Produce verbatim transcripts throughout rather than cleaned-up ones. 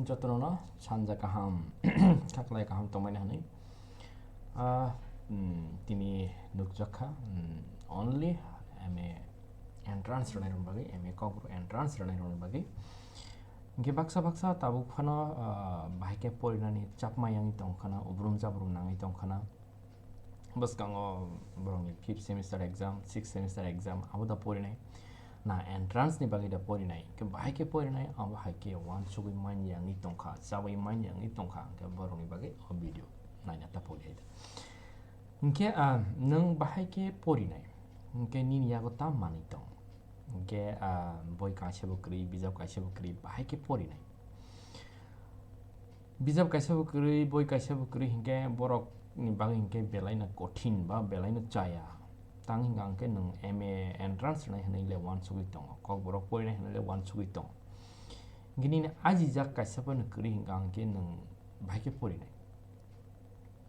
Jotono sanja kaham, khaklai kaham tongmani hwnwi. Ah, mm, tini nukjakha, mm, only M A entrance rwnairokni bagwi, M A Kokborok entrance rwnairokni bagwi. Hwnkhe baksa baksa tabuk phano, ah, bahai khe porinani chapma yangwi tongkhana, ubrum jabrum nangwi tongkhana. Bwskango borokni fifth semester exam, sixth semester exam abo da porinai. Na entrance ni bagwi da porinai. Hwnkhe bahai khe porinai, abo hai khe uansugwi manya wngwi tongkha, chawi manya wngwi tongkha, hwnkhe borokni bagwi o video naina ta pori hai da. Hwnkhe, ah, nwng bahai khe porinai, hwnkhe nini yago tam manwi tong. Hwnkhe, ah, boi kaisa bo kwrwi, bijap kaisa bo kwrwi, bahai khe porinai. Bijap kaisa bo kwrwi, boi kaisa bo kwrwi hwnkhe borokni bagwi hwnkhe belaino kothin ba belaino chaya. Tang hwnkha hwnkhe nwng M A entrance rwnai hwnwi le uansugwi tongo, Kokborok porinai hwnwi le uansugwi tongo. Hwnkhe nini ajijak kaisa phano kwrwi hwnkha hwnkhe nwng bahai khe porinai.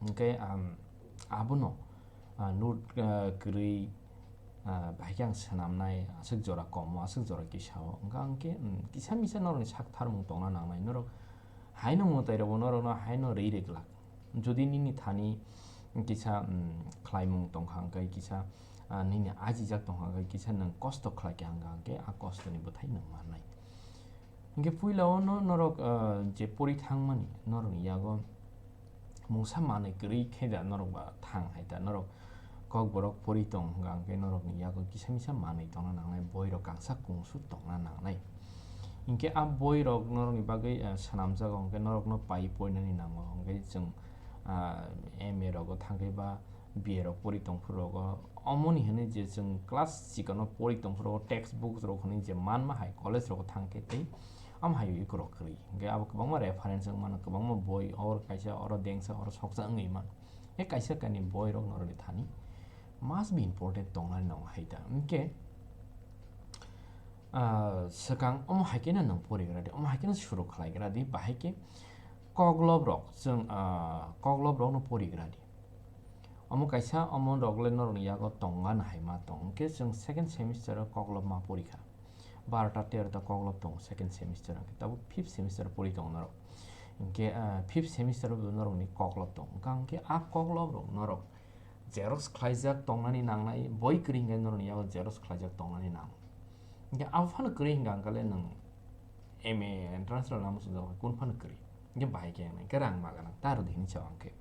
Hwnkhe, um, abono, ah, note, ah, kwrwi, ah, bahai khe ang swnamnai, aswk jora komo, aswk jora kisa o. Hwnkha hwnkhe, um, kisa misa norokni sak tharmung tongna nangnai. Norok haino mwtairokbo norokno haino rwi rwglak. Jodi nini thani kisa, um, khlaimung tongkha hwnkhe, kisa, ah, nini ajijak tongkha hwnkhe, kisa nwng kosto khlaikha hwnkha hwnkhe, a kostoni bwthai nwng mannai. Hwnkhe puila o no norok, ah, je pori thangmani, norokni yago mungsa manwi kwrwi khe da norok ba thang hai da, norok Kokborok pori tong hwnkha hwnkhe norokni yago kisa misa manwi tongna nangnai, boirok kangsa kungsuk tongna nangnai. Hwnkhe a boirok norokni bagwi, ah, swnamjago hwnkhe norokno pai porinani nango, hwnkhe chwng, ah, M A rogo thangkhe ba B A rok pori tongphuru rogo, omoni hwnwi je chwng class sikano pori tongphuru rogo, text book rok hwnwi je manma hai college rogo thangkhe tei omo hai ikorok kwrwi. Hwnkhe abo kwbangma reference wng mano, kwbangma boi, oro kaisa, oro dengsa, oro soksa wngwi mano. Hwnkhe kaisa kainwi boirok norokni thani must be important tongnani nango hai ta. Hwnkhe, ah, swkang omo hai kheno nwng porigra di, omo hai kheno suru khlaigra di, bahai khe koklob rok, chwng, ah, koklob rokno porigra di. Omo kaisa, omo rok le norokni yago tongma nahai ma tong. Hwnkhe chwng second semester o koklob ma porikha. Barota terota koklob tongo second semester o. Hwnkhe tabuk fifth semester pori tongo norok. Hwnkhe, ah, fifth semester o norokni koklob tongo. Hwnkha hwnkhe a koklob rok norok xerox khlaijak tongnani nangnai, boi kwrwi hwnkhe norokni yago xerox khlaijak tongnani nango. Hwnkhe abo phano kwrwi hwnkha hwnkhe le nwng M A entrance rwna muchungjak khe kunu phano kwrwi. Hwnkhe bahai khe wngnai, hwnkhe rang ma gwnang, ta rwdi hinwi sa hwnkhe.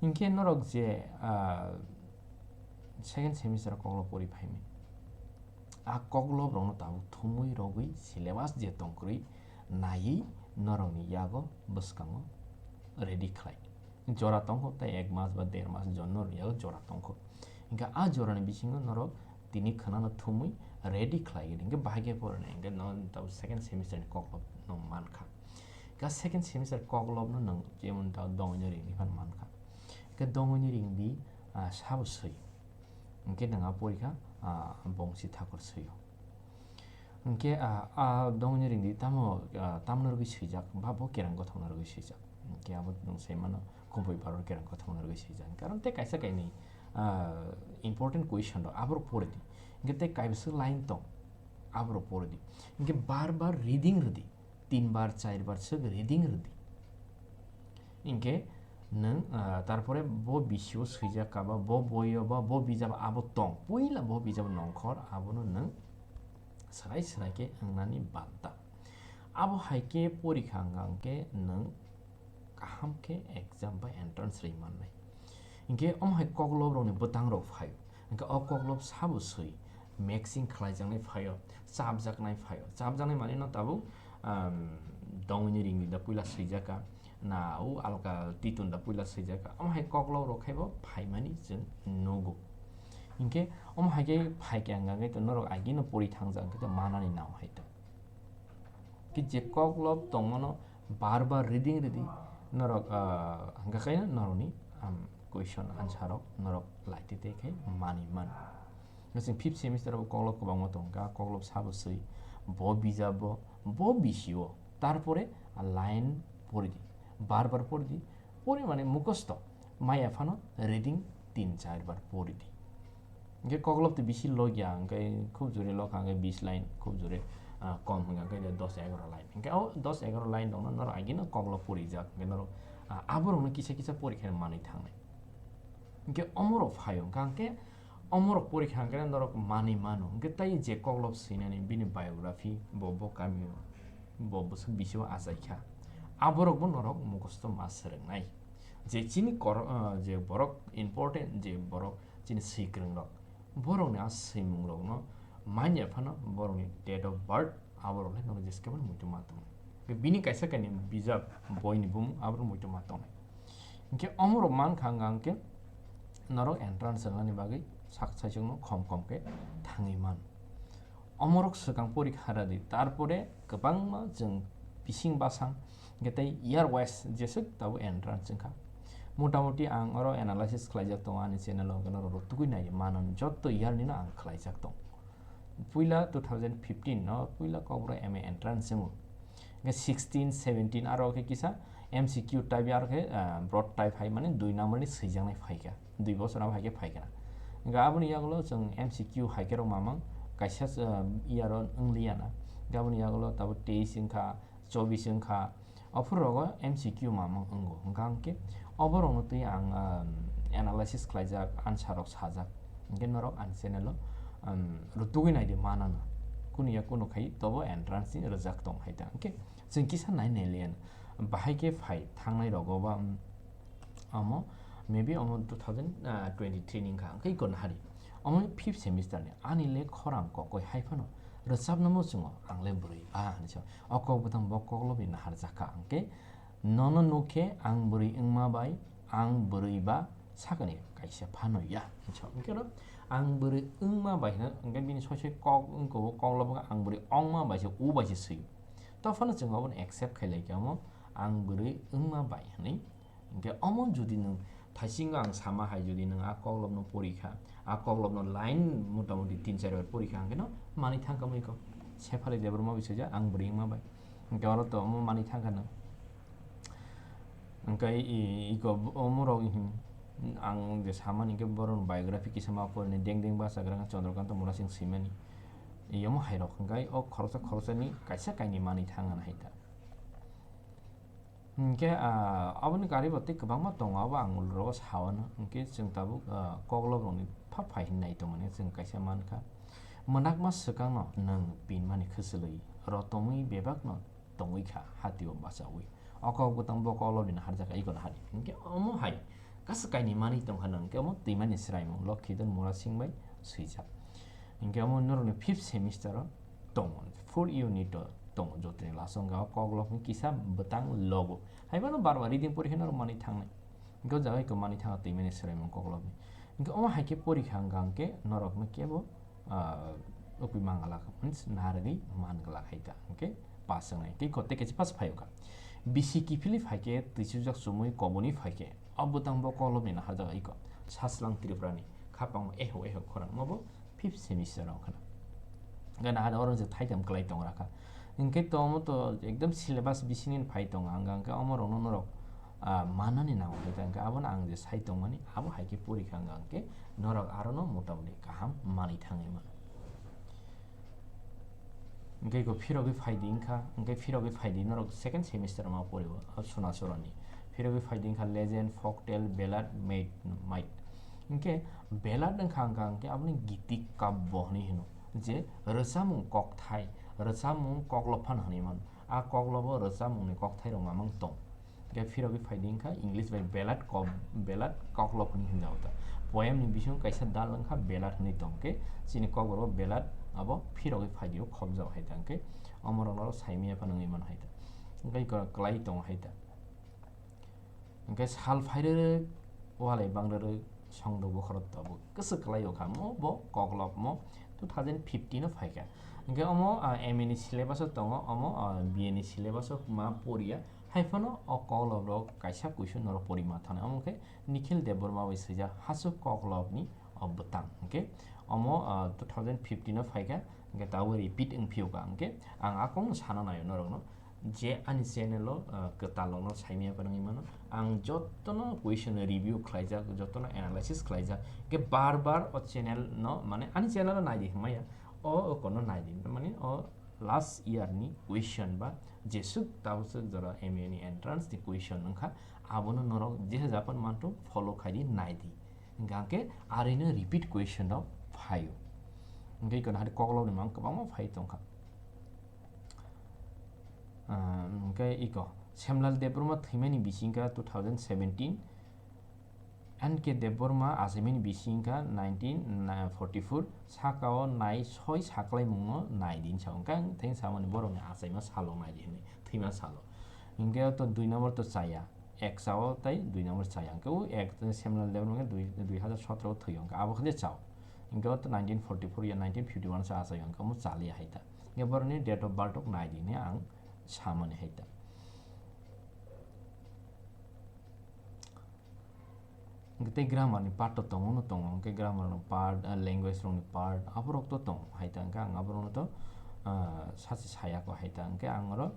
Hwnkhe norok je, ah, second semester koklob pori phaimani. A koklob rokno tabuk thumwi rogwi syllabus je tong kwrwi naiwi norokni yago bwskango ready khlai. Jora tongkho tei ek mas ba der mas jon norokni yago jora tongkho. Hwnkhe a jorani bisingo norok tini khwnano thumwi ready khlai gini. Hwnkhe bahai khe porinai hwnkhe no tabuk second semester ni koklob no mankha. Hwnkhe second semester koklobno nwng jemon ta dongwino ringni phan mankha. Hwnkhe dongwino ringdi, ah, sabo swi. Hwnkhe nwng a porikha, ah, bongsi thakur swi o. Hwnkhe, ah, ah, dongwino ringdi tamo, ah, tamno rwgwi swijak, ba bo kerang gothokno rwgwi swijak. Hwnkhe abo nwng sai mano, kubui borok kerang gothokno rwgwi swijak. Karon tei kaisa kainwi, ah, important question rok aborok pori di. Hwnkhe tei kaibwswk line tong, aborok pori di. Hwnkhe bar bar reading rwdi. Tin bar, char bar swk reading rwdi. Hinkhe nwng, ah, tarpore bo bisio swijak ka ba, bo boio ba, bo bijabo abo tong. Puila bo bijabo nongkhor, abono nwng swrai swrai khe wngnani banta. Abo hai khe porikha wngkha hwnkhe nwng kaham khe exam ba entrance rwi mannai. Hinkhe omo hai koklob rokni bwtang rok phaio. Hinkhe o koklob sabo swi mixing khlaijaknai phaio, chapjaknai phaio. Chapjaknai manwi no tabuk, um, dongwini ringni da puila swijaka, na o alka titun da puila swijaka. Omo hai koklob rok khai bo phaimani chwng nugo. Hinkhe omo hai khe phaikhe hwnkha khe norok agino pori thangjak hwnkhe manani nao hai to. Ki je koklob tongmano bar bar reading rwdi, norok, ah, hwnkha khe norokni, um, question answer rok norok laitwi tei khe manwi man. Chwng fifth semester o koklob kwbangma tongkha, koklob sabo swi, bo bijabo, bo bisio, tarpore a line poridi, bar bar poridi, pore mane mukhosto, maya phano reading tin char bar poridi. Hwnkhe koklob twi bisi logya, hwnkhe khub jore lokha hwnkhe bis line, khub jore, ah, kom hwnkha khe dos egaro line. Hwnkhe o dos egaro line rokno norok agino koklo porijak, hwnkhe norok, ah, aborokno kisa kisa porikha manwi thangnai. Hwnkhe omorok phaio, hwnkha hwnkhe omorok porikha hwnkhe norok manwi mano. Hwnkhe tai je koklo swinani bini biography, bo, bo kami, bo bwswk bisio achaikha. Aborokbo norok mukhosto ma swrwngnai. Je chini kor-, ah, je borok important, je borok chini swikwrwngrok, borokni a swimungrokno manya phano borokni date of birth aborok le norok jeskhe phano muitu ma tongnai. Bini kaisa kainwi bijap boini bumung aborok muitu ma tongnai. Hwnkhe omorok mankha wngkha hwnkhe norok entrance rwnani bagwi sak saichungno khom khom khe thangwi man. Omorok swkang porikha radi, tarpore kwbangma chwng bising basang, hwnkhe tei year wise jeswk tabuk entrance wngkha. Motamoti ang oro analysis khlaijak tongo ani channel o, hwnkhe norok rwtugwi nai mano, jotto year nino ang khlaijak tongo. Puila two thousand fifteen no puila Kokborok M A entrance wngo. Hwnkhe sixteen, seventeen aro khe kisa M C Q type aro khe, ah, broad type hai mane dui number ni swijaknai phaikha. Dui bosor abo hai khe phaikha. Hwnkhe aboni yagulo chwng M C Q hai khe rok mamang kaisa, ah, year o wngliya na. Hwnkhe aboni yagulo tabuk teis wngkha, chobis wngkha. Aphuru rogo M C Q mamang wngo. Hwnkha hwnkhe oborokno twi ang, ah, analysis khlaijak, answer rok sajak. Hwnkhe norok ani channel o, um, rwtugwi naidi manano. Kunu ya kunu khai tobo entrance ni rwjak tong hai ta. Hwnkhe chwng kisa nai nai liya na. Bahai khe phai thangnai rogo ba, um, omo maybe omo two thousand twenty-three ni wngkha, hwnkhe iko nahari. Omo fifth semester ni ani le khorang kokoi hai phano rwchapno muchungo ang le bwrwi ba hinwi sa. O kok bwtang bo koklobni naharjak kha, hwnkhe nono nuk khe ang bwrwi wngma bai ang bwrwi ba sakani kaisa phano ya hinwi sa. Hwnkhe oro ang bwrwi wngma bai hwnkhe bini soi soi kok wngkha o koklob wngkha ang bwrwi ongma bai se u bai se swi. Tophano chwng obono accept khai lai khe omo ang bwrwi wngma bai hinwi. Hwnkhe omo jodi nwng thaisingo ang sama hai jodi nwng a koklopno pori kha, a koklopno line motamoti tin char bar pori kha hwnkhe no manwi thang kha mui kok. Sefali Debbarma bai swijak ang bwrwi wngma bai. Hwnkhe oro to omo manwi thang kha nwng. Hwnkhe i, iko omo rok, hmm, ang je samani hwnkhe borokni biography kisa ma porinai deng deng bachagra wngkha Chandrakanta Murasing swimani. Iyamo hai rok hwnkhe o khoroksa khoroksani kaisa kainwi manwi thang ani hai ta. Hwnkhe, ah, aboni karibo tei kwbangma tongo, abo ang ulrogo saono. Hwnkhe chwng tabuk, ah, koklop rokni pha phai hinwi nai tongmani chwng kaisa mankha. Mwnakma swkangno nwng pinmani khwchwlwi rotongwi bebakno tongwi kha, hatio bachaui. O kok bwtang bo koklopni naharjak, iko nahari. Hwnkhe omo hai kasa kainwi manwi tongkha nwng, hwnkhe omo twimani swraimung Lokhidhan Murasing bai swijak. Hwnkhe omo norokni fifth semester o tongo, four unit o tongo, jotoni last o wngkha o koklopni kisa bwtang logo. Hai phano bar bar reading pori khe norok manwi thangnai. Hwnkhe o jaga iko manwi thangkha twimani swraimung koklopni. Hwnkhe omo hai khe pori kha wngkha hwnkhe norokno kebo, ah, ukui man glak, means narwgwi man glak hai ta. Hwnkhe pass wngnai. Tei kote kaisa pass phai wngkha. Bisi kiphilwi phai khe twichujak chumui koboni phai khe o bwtang bo koklopni naharjak iko. Saslang Tripurani khapang eho eho khorang. Omo bo fifth semester rok khna. Gana hada oro je thaitham kwlai tong rakha. Hwnkhe to omo to ekdom syllabus bisingni phai tongo. Ang hwnkhe omo rokno norok, ah, manani nango. Hwnkhe abono ang je sai tongmani abo hai khe pori kha hwnkhe norok arono motamoti kaham manwi thangwi mano. Hwnkhe iko phirogwi phaidi wngkha, hwnkhe phirogwi phaidi norok second semester ma poriwo, o Sonasorani. Phirogwi phaidi wngkha legend, folktale, ballad, maid, maid. Hwnkhe ballad wngkha, wngkha, hwnkhe aboni giti kabbo hinwi hino, je rwchapmung kokthai, rwchapmung koklop phano hinwi mano. A koklobo rwchapmungni kokthairok mamang tong. Hwnkhe phirogwi phaidi wngkha English bai ballad kok, ballad koklop hinwi hwnjago ta. Poem ni bisingo kaisa dal wngkha ballad hinwi tong khe chini kokborok ballad abo phirogwi phaidi o khopjak hai ta hwnkhe omorokno oro saimanya phano wngwi mano hai ta. Hwnkhe iko kwlai tongo hai ta. Hwnkhe sal phairwrwk walai bangrwrwk songdok bokhorok tabuk kwswk kwlai o kha mo bo koklopmo two thousand fifteen o phaikha. Hwnkhe omo, ah, M A ni syllabus o tongo, omo, ah, B A ni syllabus o ma poriya. Haiphano o koklop rok kaisa kuisu norok pori ma thani. Omo khe Nikhil Debbarma bai swijak Hasuk Koklopni o bwtang. Hwnkhe omo, ah, two thousand fifteen o phaikha, hwnkhe tabuk repeat wngphiyokha. Hwnkhe ang a kokno sana naio norokno, je ani channel o, ah, kwtal rokno saimanya phwrwngwi mano. Ang jotono question review khlaijak, jotono analysis khlaijak. Hwnkhe bar bar o channel no, mane ani channel o naidi hwnmaya, o, o kono naidi. Mane o Last year ni question ba jeswk tabuk swk jora M A ni entrance ni question wngkha, abono norok je japan mantu follow khaidi naidi, hingkha hwnkhe arino repeat question rok phaio. Hingkhe iko hari koklopni mang kwbangma phai tongkha. Ah, hingkhe iko Semlal Debbarma thwimani bisingkha two thousand seventeen, N K Debbarma achaimani bisingkha nineteen forty-four, sakao nai soi saklaimungno nai din sao. Hingkhe ang theng samani borokni achaima salo nai di hinwi, thwima salo. Hingkhe o to dui number to chaya, ek sao tai dui number chaya. Hingkhe o ek Semlal Debbarma khe dui, dui hazar sotro o thwio, hingkhe abo khe chao. Hingkhe o to nineteen forty-four ya nineteen fifty-one se achai, hingkhe omo chaliya hai ta. Hingkhe borokni date of birth rok nai di hinwi ang samani hai ta. Hingkhe tei grammar ni part to tongo no tongo, hingkhe grammar ni part, ah, language rok ni part, aborok to tongo hai ta, hingkhe ang aborok no to, ah, sachi saya ko hai ta, hingkhe ang oro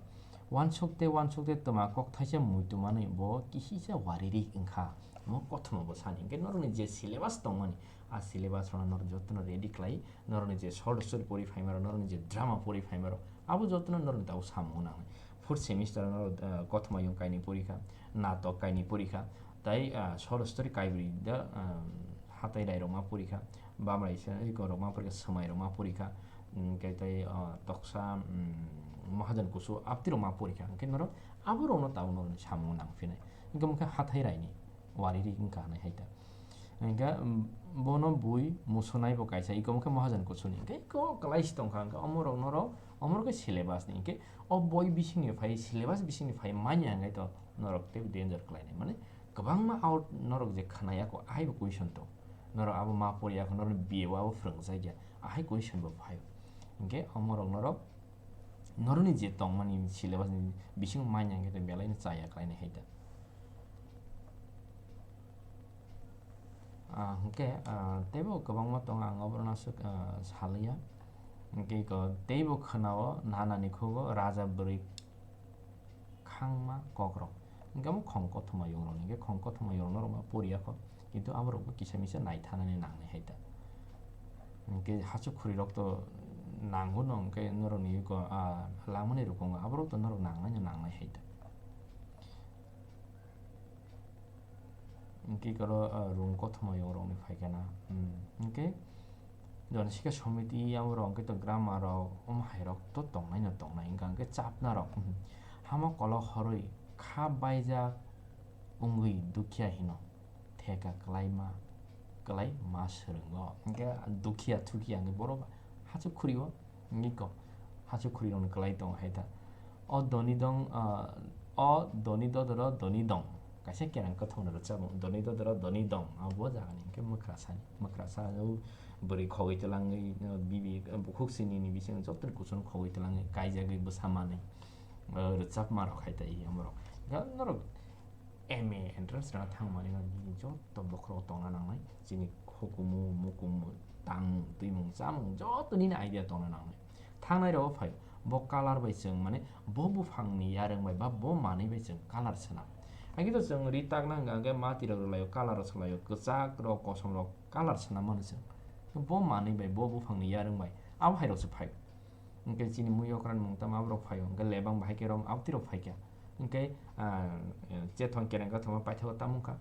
uansuk tei uansuk tei twma kok thaisa muitu manwi bo kisisa waririk wngkha, omo kothoma bo sani, hingkhe norokni je syllabus tongmani, a syllabus rokno norok jotono ready khlai, norokni je short story pori phaima rok, norokni je drama pori phaima rok, abo jotono norokni tabuk samung nangnai. Fourth semester o norok, ah, kothoma yung kainwi porikha, natok kainwi porikha, tai, ah, short story kaibrwi da, ah, hatai rai rok ma porikha, bamrai se iko rok ma porikha, swmai rok ma porikha, mm, khe tai, ah, toksa, mm, mahajan kusu apti rok ma porikha, hingkhe norok abo rokno tabuk norokni samung nang phinai, hingkhe omo khe hatai raini wari ri wngkha hinwi hai ta. Hingkhe, um, bono bui musunai bo kaisa, iko wngkha mahajan kuchuni. Hingkhe iko kwlai se tongkha, hingkhe omorok norok, omorok khe syllabus ni. Hingkhe o boi bisingni phai, syllabus bisingni phai manya hingkhe to norok tei danger khlainai. Mane kwbangma out norok je khnaya kho, ahai bo question tong. Norok abo ma poriya kho, norok B A o abo phwrwngjakya, ahai question bo phai. Hingkhe omorok norok, norokni je tongmani syllabus ni bisingo manya hingkhe to belai no chaya khlainai hai ta. Ah, hingkhe, ah, teibo kwbangma tongo, ang oborok no aswk, ah, saliya. Hingkhe iko teibo khwnao nanani khugo raja bwrwi khangma kokrok. Hingkhe omo khong kothoma yong rok, hingkhe khong kothoma yong norok ma poriya kho, kintu aborok bo kisa misa naithanani nangnai hai ta. Hingkhe hachuk khuri rok to nango no, hingkhe norokni iko, ah, langmani rukungo aborok to norok nangnai no nangnai hai ta. Hingke koro, ah, rung kothoma yong rokni phaikha na. Hmm. Hingke joni sikha somiti yang rok hingke to grammar rok, omo hai rok to tongnai no tongnai. Hingka hingke chapna rok. Hmm. Hamo kolok horoi kha baijak wngwi dukhiya hino. Theka kwlaima, kwlai ma swrwngo. Hingke dukhiya thukhiya hingke borok hachuk khuri o. Niko, hachuk khuri rokni kwlai tongo hai ta. O doni dong, ah, o doni dodoro doni dong. Kaisa kerang kwthwng no rwchapmung. Doni dodoro doni dong. Abo jagani hingke mwkra sani. Mwkra sa o bwrwi khogwi twlangwi, ah, bibi, ah, bukhuk sinini bising jotoni kuchung khogwi twlangwi kaijagwi bwsa manwi, ah, rwchapma rok hai ta i omorok. Ga norok M A entrance rwna thangmani no nini joto bokhorok tongna nangnai, chini hukumu, mukumu, tangmung, twimung, chamung joto nini idea tongna nangnai. Thangnai rok phai, bo colour bai chwng, mane bo buphang ni yarwng bai ba bo manwi bai chwng colour swnam. Hakhe to chwng ri takna hwnkha hwnkhe mati rok rwlaio, colour rok swlaio, kwchak rok, kosom rok colour swnam mano chwng. Bo manwi bai, bo buphang ni yarwng bai, abo hai rok se phai. Hingke chini mui okran mung tamo aborok phaio, hingke lebang bahai khe rom abtwi rok phaikha. Hingke, ah, chethon kereng kothoma paithago tamo wngkha.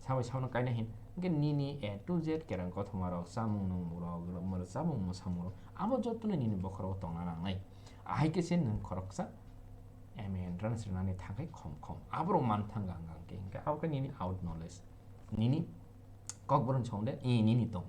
Sabai sabono kaina hin. Hingke nini A to Z kereng kothoma rok, chamung nungmung rok, mwrwk chamung mwsamung rok, abo jotono nini bokhorogo tongna nangnai. Ahai khe se nwng khoroksa M A entrance rwnani thangkhai khom khom. Aborok man thangkha hingkha hingke, hingke abo khe nini out knowledge. Nini Kokborok ni song de, e, nini tong.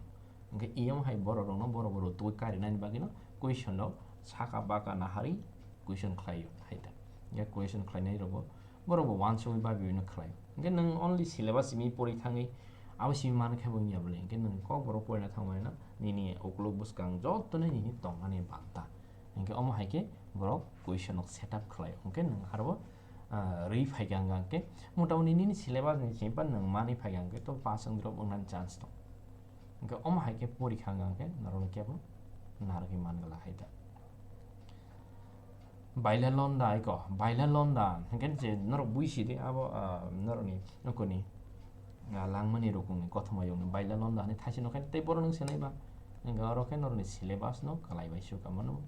Hingke iyang hai borok rokno, borok rok twi karinani bagwino question rok saka baka naharwi question khlaio hai ta. Hingke question khlainai rokbo, borok bo uansugwi babiwino khlaio. Hingke nwng only syllabus simi pori thangwi, abo simi mankhe bo wngya bwle. Hingke nwng Kokborok porina thangmani no, nini ukuluk bwskang jotono nini tongmani banta. Hingke omo hai khe borok question rok set up khlaio. Hingke nwng aro ah, rwi phaikha hwnkha hwnkhe, motamoti nini syllabus ni simi phano nwng manwi phaikha hwnkhe, to pass wng drop wngnani chance tong. Hwnkhe omo hai khe porikha hwnkha hwnkhe, norokno kebo narwgwi man glak hai ta. Baila londa aiko, baila londa hwnkhe je norok bui sidi abo, ah, norokni nokoni, ah, langmani rukungni kothoma yokni baila londa hwnwi thaisi nokhe tei borok nwng swnai ba. Hwnkhe oro khe norokni syllabus no kwlai bai sukha mano.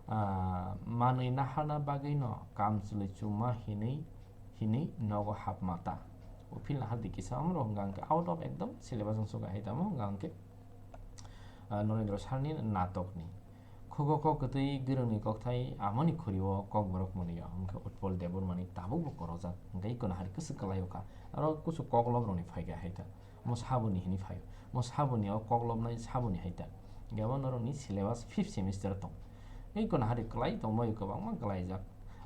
ah, manwi naharna bagwino kamchwlwi chuma hinwi hinwi nogo hapma ta. Uphil nahardi kisa omorok hwnka hwnkhe out of ekdom syllabus wng suka hai tamo hwnka hwnkhe, ah, Norendra Sarni natokni. Khugo kok kwtwi gwrwngni kokthai amoni khuri-o Kokborok mwnwi-o hwnkhe Utpal Debbarmani tabukbo korojak hwnkhe ikono hari kwswk kwlai-o kha. Aro kusu koklop rokni phaikha hai ta. Mo saboni hini phaio. Mo saboni o koklopnai saboni hai ta. Hwnkhe abo norokni syllabus fifth semester tong. Ikono hari kwlai tongmani kwbangma kwlaijak.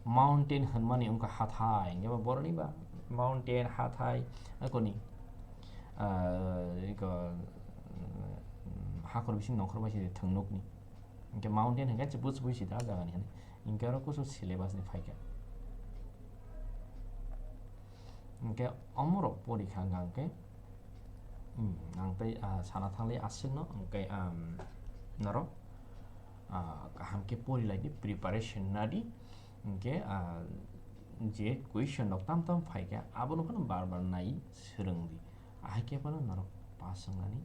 Mountain hwnmani wngkha hathai, hwnkhe bo boroni ba mountain, hathai, akoni, ah, iko, mm, hakhor bising nongkhor bai se thwngnukni. Hwnkhe mountain hwnkhe chubui chubui sida ah jagani hwnwi. Hwnkhe oro kusu syllabus ni phaikha. Hwnkhe omorok porikha hwnkha hwnkhe, mm, ang tei, ah, sana thanglai aswkno hwnkhe, um, norok, ah, kaham khe porilaidi, preparation nadi, hwnkhe, ah, je question rok tam tam phaikha, abono phano bar bar nai swrwngdi. Ahai khe phano norok pass wngnani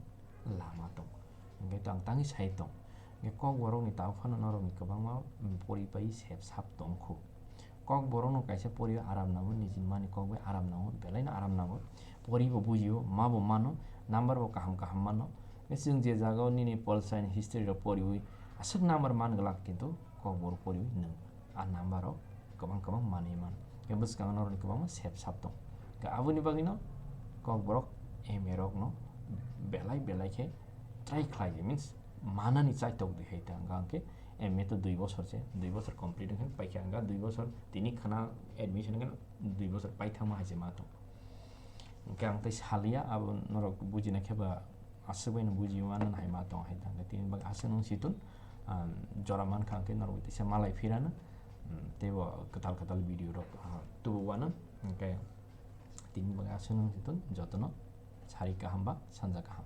lama tongo. Hwnkhe to ang tangwi sai tong. Hwnkhe Kokborokni tabuk phano norokni kwbangma, mm, poripai sep sap tongkhu. Kokborokno kaisa porio aram nango, niji mani kok bai aram nango, belaino aram nango. Poribo bujio, mabo mano, number bo kaham kaham mano. Hwnkhe chwng je jagao nini pol science history rok poriwi aswk number man glak, kintu Kokborok poriwi nwng a number rok kwbang kwbang manwi mano. Hwnkhe bwskango norokni kwbangma sep sap tong. Hwnkhe aboni bagwino Kokborok M A rokno belai belai khe try khlai di, means manani chaitok di hai ta hwnkha hwnkhe M A to dui bosor se, dui bosor complete wngkhe paikha hwnkha, dui bosor tini khwna admission wngkhe dui bosor paithangma hai se ma tong. Hwnkhe ang tei salia abo norok bujina khe ba aswk bai no buji mano hai ma tong hai ta hwnkhe tini bagwi aswk nung situng, ah, jora mankha hwnkhe norok teisa malai phirano, um, teibo kwtal kwtal video rok, ah, tubu wano hwnkhe tini bagwi aswk nung situng jotono sari kaham ba sanja kaham.